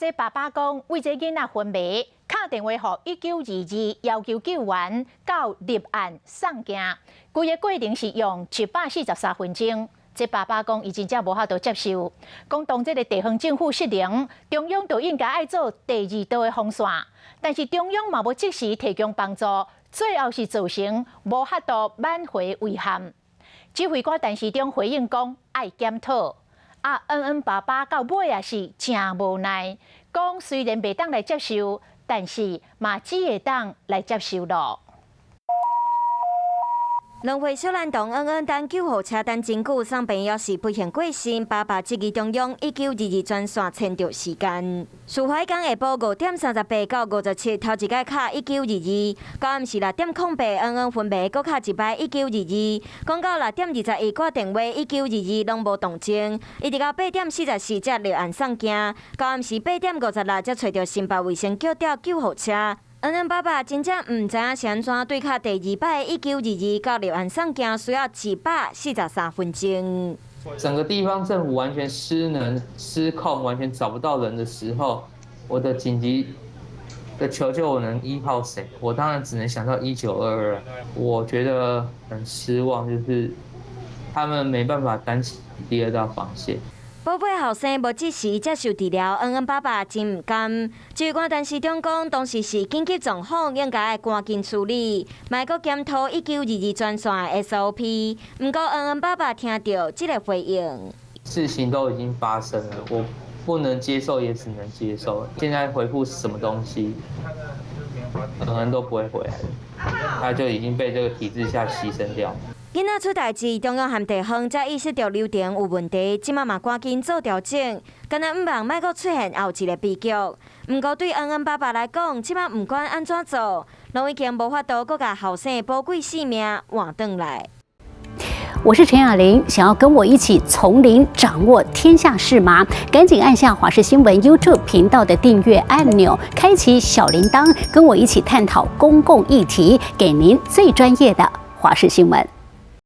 這爸爸講，為這囡仔昏迷，敲電話予1922要求救援，到立案送件。規个過程是用143分鐘。這爸爸講，伊真正無法度接受，講當這个地方政府失靈，中央就應該愛做第二道的防線，但是中央嘛無即時提供幫助，最後是造成無法度挽回遺憾。指揮官陳時中回應講，愛檢討。啊，恩恩爸爸到尾也是誠無奈，講雖然袂當來接受，但是嘛只會當來接受囉。 2歲小男童恩恩等救護車等真久送病藥時不幸過身，爸爸質疑中央1922專線延著時間。事發彼工下晡5點38到57，頭一擺敲1922，到暗時6點08，恩恩昏迷，閣敲一擺1922，講到6點21掛電話1922攏無動靜，一直到8點44才立案送件，到暗時8點56才揣著新北衛生局調救護車。恩恩爸爸真正毋知影是按怎對敲第二擺1922到立案送件需要143分鐘。整個地方政府完全失能、失控，完全找不到人的時候，我的緊急的求救我能依靠誰？我當然只能想到1922。我覺得很失望，就是他們沒辦法擔起第二道防線。寶貝後生無及時接受治療，恩恩爸爸真毋甘。指揮官陳時中講，當時是緊急狀況，應該愛趕緊處理，嘛閣檢討1922專線的 SOP。毋過恩恩爸爸聽著這个回應，事情都已經發生了，我不能接受，也只能接受。現在回覆什麼東西，恩恩都不會回來，他就已經被這個體制下犧牲掉。囡仔出代誌，中央和地方才意識著流程有問題，這馬嘛趕緊做調整。敢若毋望莫閣出現後一个悲劇。毋過對恩恩爸爸來講，這馬毋管按怎做，攏已經無法度閣共後生寶貴性命換轉來。我是陳雅玲，想要跟我一起從零掌握天下事嗎？趕緊按下華視新聞 YouTube 頻道的訂閱按鈕，開啟小鈴鐺，跟我一起探討公共議題，給您最專業的華視新聞。